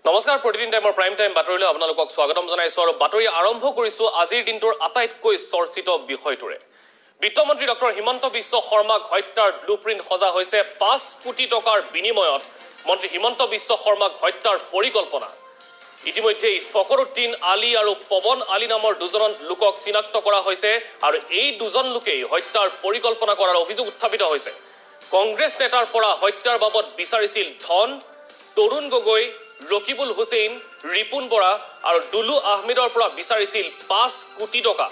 নমস্কাৰ, প্ৰতিদিন টাইমৰ prime time বাতৰিলৈ আপোনালোকক স্বাগতম জনাইছো আৰু বাতৰি আৰম্ভ কৰিছো আজিৰ দিনটোৰ আটাইতকৈ চৰ্চিত বিষয়টোৰে। বিত্তমন্ত্ৰী ডক্টৰ হিমন্ত বিশ্ব শৰ্মাক হত্যাৰ ব্লুপ্ৰিণ্ট সজা হৈছে। 5 কোটি টকাৰ বিনিময়ত মন্ত্ৰী হিমন্ত বিশ্ব শৰ্মাক হত্যাৰ পৰিকল্পনা। ইতিমধ্যেই ফকৰুদ্দিন আলী আৰু পৱন আলী নামৰ দুজন লোকক চিনাক্ত কৰা হৈছে আৰু এই দুজন লোকেই হত্যাৰ পৰিকল্পনা কৰাৰ অভিযোগ উত্থাপিত হৈছে। কংগ্ৰেছ নেতাৰ পৰা হত্যাৰ বাবদ বিচাৰিছিল ধন। তৰুণ গগৈ, ৰকিবুল হুছেইন, ৰিপুণ বৰা আৰু দুলু আহমেদৰ পৰা বিচাৰিছিল 5 কোটি টকা।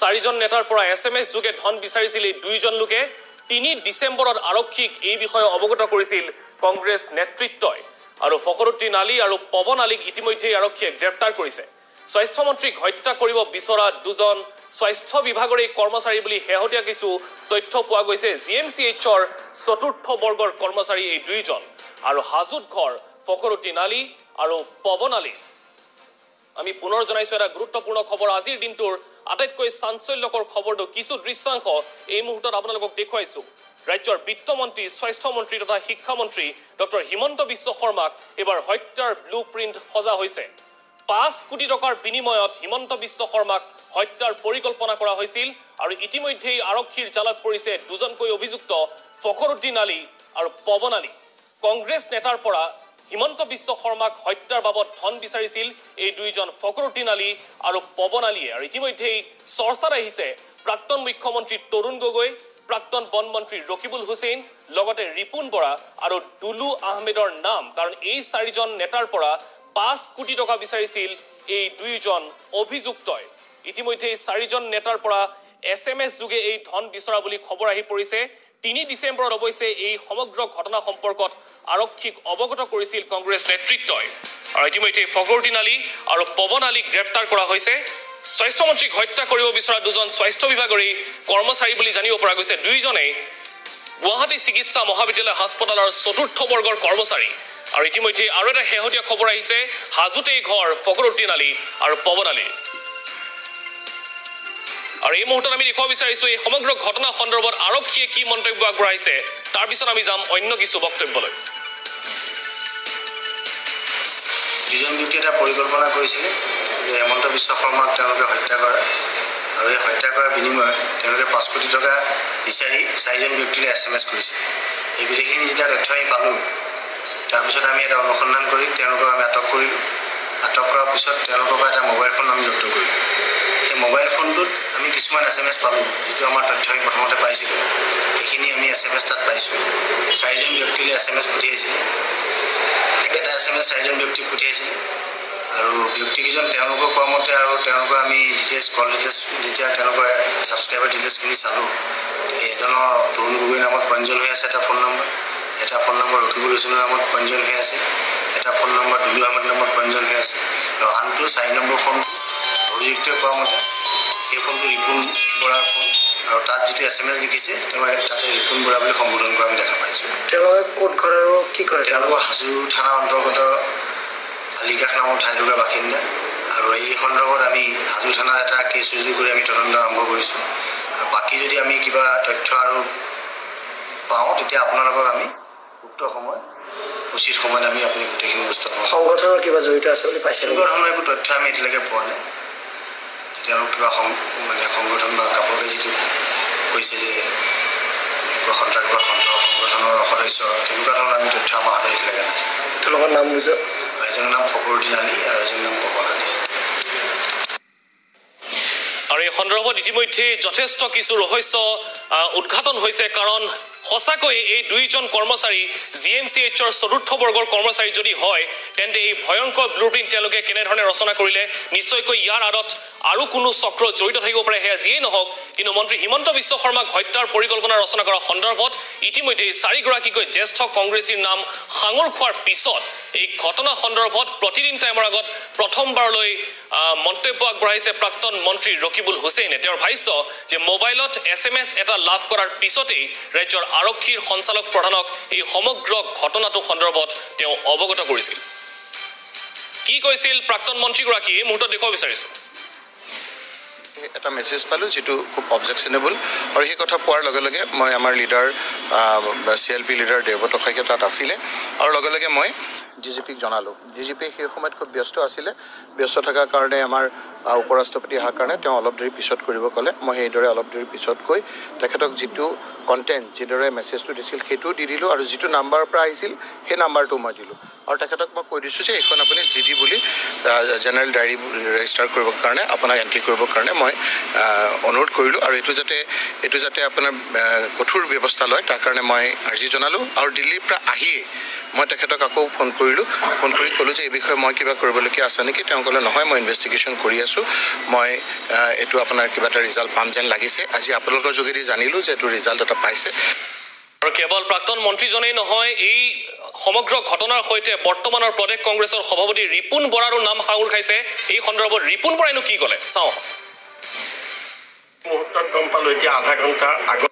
চাৰিজন নেতাৰ পৰা SMS যোগে ধন বিচাৰিছিল এই দুইজন লোকে। 3 ডিচেম্বৰত আৰক্ষীক এই বিষয়ে অৱগত কৰিছিল কংগ্ৰেছ নেতৃত্বই আৰু ফকৰুদ্দিন আলী আৰু পৱন আলীক ইতিমধ্যেই আৰক্ষীয়ে গ্ৰেপ্তাৰ কৰিছে। স্বাস্থ্যমন্ত্ৰীক হত্যা কৰিব বিচৰা দুজন স্বাস্থ্য বিভাগৰে কৰ্মচাৰী বুলি শেহতীয়া কিছু তথ্য পোৱা গৈছে। GMCHৰ চতুৰ্থ বৰ্গৰ কৰ্মচাৰী এই দুইজন আৰু হাজোত ঘৰ ফকৰুদ্দিন আলী আৰু পৱন আলী। আমি পুনৰ জনাইছো এটা গুৰুত্বপূৰ্ণ খবৰ। আজিৰ দিনটোৰ আটাইতকৈ চাঞ্চল্যকৰ খবৰটো কিছু দৃশ্যাংশ এই মুহূৰ্তত আপোনালোকক দেখুৱাইছো। ৰাজ্যৰ বিত্তমন্ত্ৰী, স্বাস্থ্যমন্ত্ৰী তথা শিক্ষামন্ত্ৰী ডক্টৰ হিমন্ত বিশ্ব শৰ্মাক এইবাৰ হত্যাৰ ব্লু প্ৰিণ্ট সজা হৈছে। 5 কোটি টকাৰ বিনিময়ত হিমন্ত বিশ্ব শৰ্মাক হত্যাৰ পৰিকল্পনা কৰা হৈছিল আৰু ইতিমধ্যেই আৰক্ষীৰ জালত পৰিছে দুজনকৈ অভিযুক্ত ফকৰুদ্দিন আলী আৰু পৱন আলী। কংগ্ৰেছ নেতাৰ পৰা হিমন্ত বিশ্ব শৰ্মাক হত্যাৰ বাবদ ধন বিচাৰিছিল এই দুইজন ফকৰুদ্দিন আলী আৰু পৱন আলীয়ে। আৰু ইতিমধ্যেই চৰ্চাত আহিছে প্ৰাক্তন মুখ্যমন্ত্ৰী তৰুণ গগৈ, প্ৰাক্তন বন মন্ত্ৰী ৰকিবুল হুছেইন, লগতে ৰিপুণ বৰা আৰু দুলু আহমেদৰ নাম। কাৰণ এই চাৰিজন নেতাৰ পৰা 5 কোটি টকা বিচাৰিছিল এই দুইজন অভিযুক্তই। ইতিমধ্যে এই চাৰিজন নেতাৰ পৰা SMS যোগে এই ধন বিচৰা বুলি খবৰ আহি পৰিছে। 3 ডিচেম্বৰত অৱশ্যে এই সমগ্ৰ ঘটনা সম্পৰ্কত আৰক্ষীক অৱগত কৰিছিল কংগ্ৰেছ নেতৃত্বই আৰু ইতিমধ্যে ফকৰুদ্দিন আলী আৰু পৱন আলীক গ্ৰেপ্তাৰ কৰা হৈছে। স্বাস্থ্যমন্ত্ৰীক হত্যা কৰিব বিচৰা দুজন স্বাস্থ্য বিভাগৰে কৰ্মচাৰী বুলি জানিব পৰা গৈছে। দুইজনেই গুৱাহাটী চিকিৎসা মহাবিদ্যালয় হাস্পতালৰ চতুৰ্থ বৰ্গৰ কৰ্মচাৰী। আৰু ইতিমধ্যে আৰু এটা শেহতীয়া খবৰ আহিছে, হাজোতেই ঘৰ ফকৰুদ্দিন আলী আৰু পৱন আলী। আৰু এই মুহূৰ্তত আমি দেখুৱাব বিচাৰিছো এই সমগ্ৰ ঘটনা সন্দৰ্ভত আৰক্ষীয়ে কি মন্তব্য আগবঢ়াইছে। তাৰপিছত আমি যাম অন্য কিছু বক্তব্যলৈ। দুজন ব্যক্তি এটা পৰিকল্পনা কৰিছিলে যে হেমন্ত বিশ্ব শৰ্মাক তেওঁলোকে হত্যা কৰা আৰু এই হত্যা কৰাৰ বিনিময়ত তেওঁলোকে 5 কোটি টকা বিচাৰি চাৰিজন ব্যক্তিলৈ SMS কৰিছিলে। এই গোটেইখিনি যেতিয়া তথ্য আমি পালোঁ, তাৰপিছত আমি এটা অনুসন্ধান কৰি তেওঁলোকক আমি আটক কৰিলোঁ। আটক কৰাৰ পিছত তেওঁলোকৰ পৰা এটা মোবাইল ফোন আমি জব্দ কৰিলোঁ। সেই মোবাইল ফোনটোত আমি কিছুমান SMS পালোঁ, যিটো আমাৰ তথ্য আমি প্ৰথমতে পাইছিলোঁ, সেইখিনি আমি SMS তাত পাইছোঁ। চাৰিজন ব্যক্তিলৈ SMS পঠিয়াইছিলে, একেটা SMS চাৰিজন ব্যক্তিক পঠিয়াইছিলে আৰু ব্যক্তিকেইজন তেওঁলোকৰ কোৱা মতে আৰু তেওঁলোকৰ আমি ডিটেইলছ, কল ডিটেইলছ, যেতিয়া তেওঁলোকৰ ছাবস্ক্ৰাইবাৰ ডিটেইলছখিনি চালোঁ, এজনৰ তৰুণ গগৈৰ নামত পঞ্জীয়ন হৈ আছে এটা ফোন নম্বৰ, এটা ফোন নম্বৰ ৰকিবুল হুছেইনৰ নামত পঞ্জীয়ন হৈ আছে, এটা ফোন নম্বৰ দুলু আহমেদৰ নামত পঞ্জীয়ন হৈ আছে আৰু আনটো 4 নম্বৰ ফোনটো অভিযুক্তই কোৱা মতে সেই ফোনটো ৰিপুণ বৰাৰ ফোন আৰু তাত যিটো SMS লিখিছে তেওঁ তাতে ৰিপুণ বৰা বুলি সম্বোধন কৰা আমি দেখা পাইছোঁ। তেওঁলোকে ক'ত ঘৰ আৰু কি কৰে? তেওঁলোকৰ হাজো থানাৰ অন্তৰ্গত আলিকাষ নামৰ ঠাইটুকুৰাৰ বাসিন্দা আৰু এই সন্দৰ্ভত আমি হাজো থানাত এটা কেছ ৰুজু কৰি আমি তদন্ত আৰম্ভ কৰিছোঁ আৰু বাকী যদি আমি কিবা তথ্য আৰু পাওঁ তেতিয়া আপোনালোকক আমি উক্ত সময়ত উচিত সময়ত আমি আপুনি গোটেইখিনি বস্তু সংগঠনৰ কিবা জড়িত আছে বুলি পাইছে? তেনেকুৱা ধৰণৰ একো তথ্য আমি এতিয়ালৈকে পোৱা নাই। তেওঁলোক কিবা মানে সংগঠন বা কাপোৰকে যিটো কৈছে যে এনেকুৱা সন্ত্ৰাসবাদ সংগঠনৰ সদস্য, তেনেকুৱা ধৰণৰ আমি তথ্য আমাৰ হাতত এতিয়ালৈকে নাই। তেওঁলোকৰ নাম বুজা? এজনৰ নাম ফকৰুদ্দিন আলী আৰু এজনৰ নাম পৱন আলী। আৰু এই সন্দৰ্ভত ইতিমধ্যে যথেষ্ট কিছু ৰহস্য উদ্ঘাটন হৈছে। কাৰণ সঁচাকৈ এই দুইজন কৰ্মচাৰী GMCHৰ চতুৰ্থ বৰ্গৰ কৰ্মচাৰী যদি হয়, তেন্তে এই ভয়ংকৰ ব্লু প্ৰিণ্ট তেওঁলোকে কেনেধৰণে ৰচনা কৰিলে, নিশ্চয়কৈ ইয়াৰ আঁৰত আৰু কোনো চক্ৰ জড়িত থাকিব পাৰে। সেয়া যিয়েই নহওক, কিন্তু মন্ত্ৰী হিমন্ত বিশ্ব শৰ্মাক হত্যাৰ পৰিকল্পনা ৰচনা কৰাৰ সন্দৰ্ভত ইতিমধ্যে চাৰিগৰাকীকৈ জ্যেষ্ঠ কংগ্ৰেছীৰ নাম সাঙুৰ খোৱাৰ পিছত এই ঘটনা সন্দৰ্ভত প্ৰতিদিন টাইমৰ আগত প্ৰথমবাৰলৈ মন্তব্য আগবঢ়াইছে প্ৰাক্তন মন্ত্ৰী ৰকিবুল হুছেইনে। তেওঁৰ ভাষ্য যে মোবাইলত SMS এটা লাভ কৰাৰ পিছতেই ৰাজ্যৰ আৰক্ষীৰ সঞ্চালক প্ৰধানক এই সমগ্ৰ ঘটনাটো সন্দৰ্ভত তেওঁ অৱগত কৰিছিল। কি কৈছিল প্ৰাক্তন মন্ত্ৰীগৰাকীয়ে এই মুহূৰ্তত দেখুৱাব বিচাৰিছো। এটা মেছেজ পালোঁ যিটো খুব অবজেকশ্যনেবল আৰু সেই কথা পোৱাৰ লগে লগে মই আমাৰ leader CLP leader Debabrata Saikia তাত আছিলে আৰু লগে লগে মই ডি জি পিক জনালোঁ। ডি জি পি সেই সময়ত খুব ব্যস্ত আছিলে, ব্যস্ত থকাৰ কাৰণে আমাৰ উপ ৰাষ্ট্ৰপতি অহাৰ কাৰণে তেওঁ অলপ দেৰি পিছত কৰিব ক'লে। মই সেইদৰে অলপ দেৰি পিছত গৈ তেখেতক যিটো কণ্টেণ্ট, যিদৰে মেছেজটো দিছিল সেইটোও দি দিলোঁ আৰু যিটো নাম্বাৰৰ পৰা আহিছিল সেই নাম্বাৰটো মই দিলোঁ আৰু তেখেতক মই কৈ দিছোঁ যে এইখন আপুনি জি ডি বুলি জেনেৰেল ডায়েৰী ৰেজিষ্টাৰ কৰিবৰ কাৰণে, আপোনাক এণ্ট্ৰি কৰিবৰ কাৰণে মই অনুৰোধ কৰিলোঁ আৰু এইটো যাতে আপোনাৰ কঠোৰ ব্যৱস্থা লয় তাৰ কাৰণে মই আৰ্জি জনালোঁ। আৰু দিল্লীৰ পৰা আহিয়ে মই তেখেতক আকৌ ফোন কৰিলোঁ, ফোন কৰি ক'লোঁ যে এই বিষয়ে মই কিবা কৰিবলগীয়া আছে নেকি। তেওঁ ক'লে নহয়, মই ইনভেষ্টিগেশ্যন কৰি আছোঁ, মই এইটো আপোনাৰ কিবা এটা ৰিজাল্ট পাম যেন লাগিছে। আজি আপোনালোকৰ যোগেদি জানিলোঁ যে এইটো ৰিজাল্ট এটা পাইছে। আৰু কেৱল প্ৰাক্তন মন্ত্ৰীজনেই নহয়, এই সমগ্ৰ ঘটনাৰ সৈতে বৰ্তমানৰ প্ৰদেশ কংগ্ৰেছৰ সভাপতি ৰিপুণ বৰাৰো নাম সাঙুৰ খাইছে। এই সন্দৰ্ভত ৰিপুণ বৰাইনো কি ক'লে চাওঁ। মুহূৰ্তত গম পালোঁ, এতিয়া আধা ঘণ্টাৰ আগত।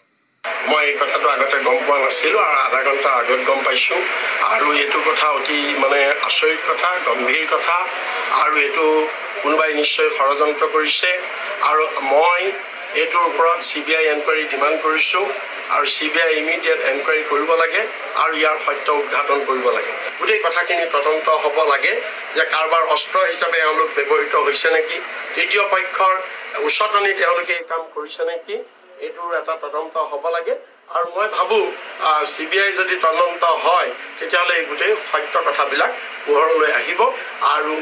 মই এই কথাটো আগতে গম পোৱা নাছিলোঁ আৰু আধা ঘণ্টাৰ আগত গম পাইছোঁ। আৰু এইটো কথা অতি মানে আচৰিত কথা, গম্ভীৰ কথা আৰু এইটো কোনোবাই নিশ্চয় ষড়যন্ত্ৰ কৰিছে। আৰু মই এইটোৰ ওপৰত C B I enquiry demand কৰিছোঁ আৰু C B I immediate enquiry কৰিব লাগে আৰু ইয়াৰ সত্য উদঘাটন কৰিব লাগে। গোটেই কথাখিনি তদন্ত হ'ব লাগে যে কাৰোবাৰ অস্ত্ৰ হিচাপে এওঁলোক ব্যৱহৃত হৈছে নেকি, তৃতীয় পক্ষৰ উচতনি তেওঁলোকে এই কাম কৰিছে নেকি, এইটোৰ এটা তদন্ত হ'ব লাগে। আৰু মই ভাবোঁ চি বি আই যদি তদন্ত হয় তেতিয়াহ'লে এই গোটেই সত্য কথাবিলাক পোহৰলৈ আহিব। আৰু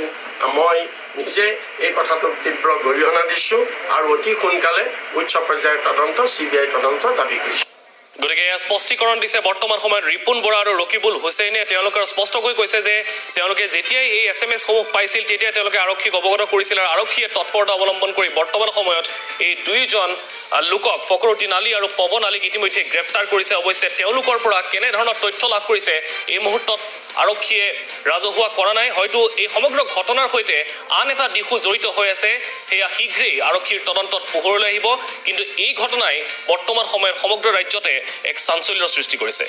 মই নিজে এই কথাটোক তীব্ৰ গৰিহণা দিছোঁ আৰু অতি সোনকালে উচ্চ পৰ্যায়ৰ তদন্ত, চি বি আই তদন্ত দাবী কৰিছোঁ। গতিকে এয়া স্পষ্টীকৰণ দিছে বৰ্তমান সময়ত ৰিপুণ বৰা আৰু ৰকিবুল হুছেইনে। তেওঁলোকৰ স্পষ্টকৈ কৈছে যে তেওঁলোকে যেতিয়াই এই এছ এম এছসমূহ পাইছিল তেতিয়াই তেওঁলোকে আৰক্ষীক অৱগত কৰিছিল আৰু আৰক্ষীয়ে তৎপৰতা অৱলম্বন কৰি বৰ্তমান সময়ত এই দুয়োজন লোকক ফকৰুদ্দিন আলী আৰু পৱন আলীক ইতিমধ্যে গ্ৰেপ্তাৰ কৰিছে। অৱশ্যে তেওঁলোকৰ পৰা কেনেধৰণৰ তথ্য লাভ কৰিছে এই মুহূৰ্তত আৰক্ষীয়ে ৰাজহুৱা কৰা নাই। হয়তো এই সমগ্ৰ ঘটনাৰ সৈতে আন এটা দিশো জড়িত হৈ আছে, সেয়া শীঘ্ৰেই আৰক্ষীৰ তদন্তত পোহৰলৈ আহিব। কিন্তু এই ঘটনাই বৰ্তমান সময়ত সমগ্ৰ ৰাজ্যতে এক চাঞ্চল্যৰ সৃষ্টি কৰিছে।